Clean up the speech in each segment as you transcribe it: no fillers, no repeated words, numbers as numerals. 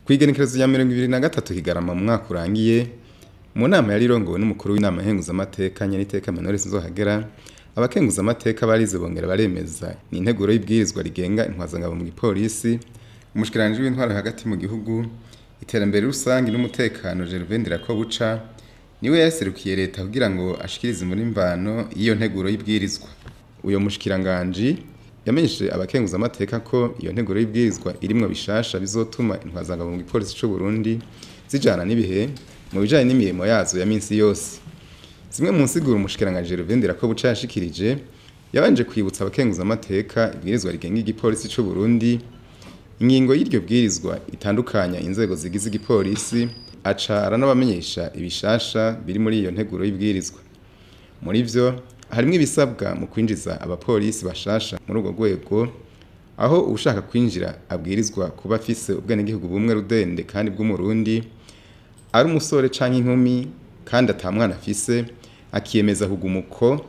Kw'igenekerezo rya 2023 Kigarama mu mwaka urangiye, mu nama yari irongowe n'umukuru w'inama nkenguzamateka Nyeniteka Emmanuel Sinzohagera, abakenguzamateka barize bongera baremeza ni integuro y'ibwirizwa rigenga intwazangabo mu gipolisi. Umushikiranganji w'intwaro hagati mu gihugu, iterambere rusangi n'umutekano, Gervais Ndirakobuca, niwe yaserukiye leta kugira ngo ashikirize muri mvano y'iyo nteguro y'ibwirizwa. Uyo mushikiranganji yamenyesheje abakenguzamateka ko iyo nteguro y'ibwirizwa irimwo bishasha bizotuma intwazangabo mu gipolisi c'u Burundi zijana n'ibihe mu bijanye n'imirimo yazo ya minsi yose. Zimwe mu nsiguro umushikiranganji Gervais Ndirakobuca yashikirije, yabanje kwibutsa abakenguzamateka ibwirizwa rigenga igipolisi c'u Burundi, ingingo y'iryo bwirizwa itandukanya inzego zigize igipolisi, aca aranabamenyesha ibishasha biri muri iyo nteguro y'ibwirizwa. Muri vyo harimwo ibisabwa mu kwinjiza abapolisi bashasha muri urwo rwego, aho ushaka kwinjira abwirizwa kuba afise ubwenegihugu bumwe rudende kandi bw'Umurundi, ari umusore canke inkumi kandi ata mwana afise, akiyemeza kuguma uko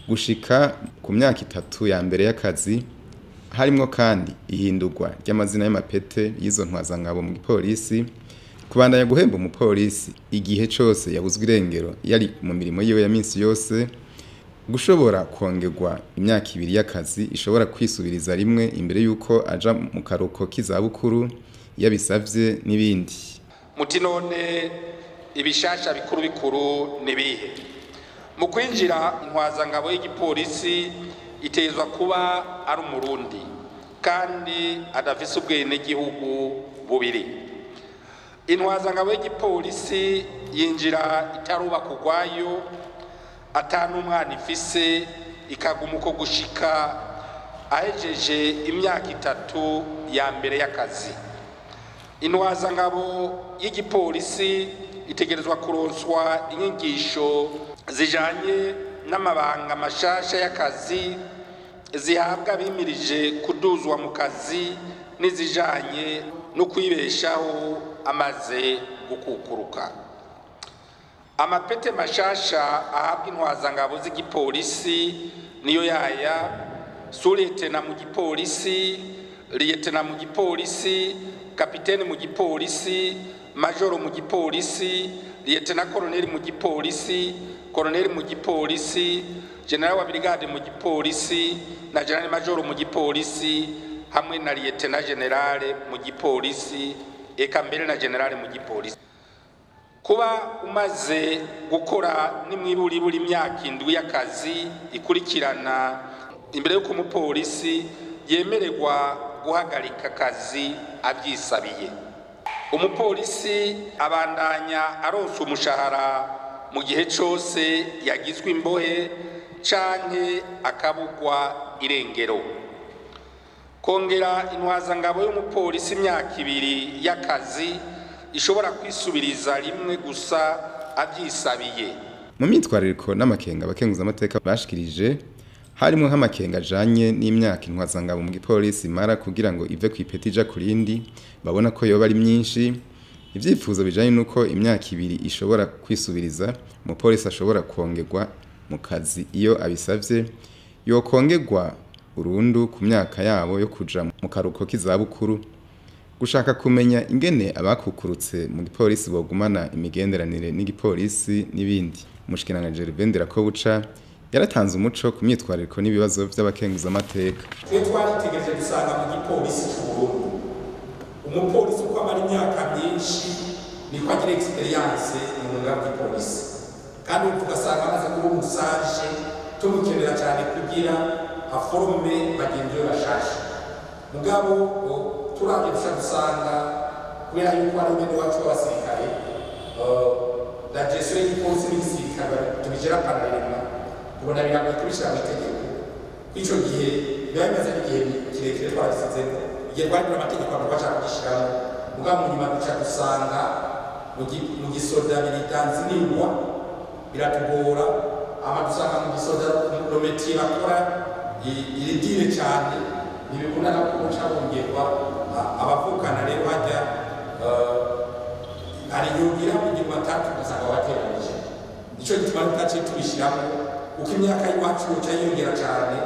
gushika ku myaka 3 ya mbere y'akazi. Harimwo kandi ihindurwa ry'amazina y'amapete y'izo ntwazangabo mu gipolisi, kubandanya guhemba umupolisi igihe cose yabuzwe irengero yari mu mirimo yiwe ya minsi yose, gushobora kongerwa imyaka 2 y'akazi ishobora kwisubiriza rimwe imbere y'uko aja mu karuhuko k'izabukuru iyo abisavye, n'ibindi. Muti none ibishasha bikuru bikuru ni bihe? Mu kwinjira, intwazangabo y'igipolisi itezwa kuba ari Umurundi kandi adafise ubwenegihugu bubiri. Intwazangabo y'igipolisi yinjira itarubaka urwayo, ata n'umwana ifise, ikaguma uko gushika ahejeje imyaka 3 ya mbere y'akazi. Intwazangabo y'igipolisi itegerezwa kuronswa inyigisho zijanye n'amabanga mashasha y'akazi zihabwa abimirije kuduzwa mu kazi n'izijanye no kwibeshaho amaze gukukuruka. Amapete mashasha ahabwa intwazangabo z'igipolisi niyo yaya: sous-lieutenant mu gipolisi, lieutenant mu gipolisi, kapitene mu gipolisi, majoro mu gipolisi, lieutenant colonel mu gipolisi, colonel mu gipolisi, général wa brigade mu gipolisi na général majoro mu gipolisi, hamwe na lieutenant général mu gipolisi, eka mbere na général mu gipolisi. Kuba umaze gukora n'imwiburiburi imyaka 7 y'akazi ikurikirana imbere y'uko umupolisi yemererwa guhagarika akazi abyisabiye. Umupolisi abandanya aronsa umushahara mu gihe cose yagizwe imbohe canke akabugwa irengero. Kongera intwazangabo y'umupolisi imyaka 2 y'akazi ishobora kwisubiriza rimwe gusa abyisabiye. Mu myitwarariko n'amakenga abakenguzamateka bashikirije, harimwo nk'amakenga ajanye n'imyaka intwazangabo mu gipolisi imara kugira ngo ive kw'ipeti ija ku rindi, babona ko yoba ari myinshi, ivyifuzo bijanye n'uko imyaka 2 ishobora kwisubiriza, umupolisi ashobora kongerwa mu kazi iyo abisavye, yokongerwa burundu ku myaka yabo yo kuja mu karuhuko k'izabukuru, gushaka kumenya ingene abakukurutse mu gipolisi bogumana imigenderanire n'igipolisi, n'ibindi. Umushikiranganji Gervais Ndirakobuca yaratanze umuco ku myitwarariko n'ibibazo vy'abakenguzamateka. Twe twaritegereje dusanga mu gipolisi c'u Burundi, umupolisi uko amara imyaka myinshi niko agira expérience mu mwuga w'igipolisi, kandi ubu tugasanga amaze kuba umusaje, tumukenera cyane kugira aforme bagenzi be bashasha. Mugabo turavye duca dusanga kubera yuko ari bene wacu b'abasirikare, la gestion y'igipolisi n'igisirikare tubigera parallèlement, tubona biragoye kubishyira mu itegeko. Kw'ico gihe biba bimaze n'igihe kirekire twarabisizemo, igihe twari amategeko abantu bashaka kugishyiramo, mugabo mu nyuma duca dusanga mu gisoda biritanzinirwa biratugora, ama dusanga mu gisoda le métier bakora iri dire cyane, ntibikunda no kuca bongerwa abavukana. Rero hajya hari igihe ugira mu gihe batatu ugasanga bateranije. Nico gituma tutaciye tubishyiramo, kuko imyaka y'iwacu yoca yiyongera cyane,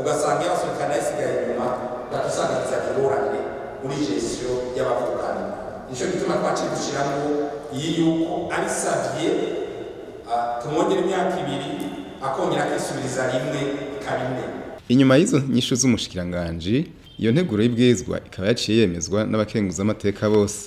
ugasanga y'abasirikare nayo isigaye inyuma, ugaca usanga biza ingorane muri gestion y'abavukana. Nico gituma twaciye dushiramwo iyi yuko abisavye tumwongera imyaka 2 akongera akisubiriza rimwe ikaba 4. Inyuma y'izo nyishu z'umushikiranganji, iyo nteguro y'ibwirizwa ikaba yaciye yemezwa n'abakenguzamateka bose.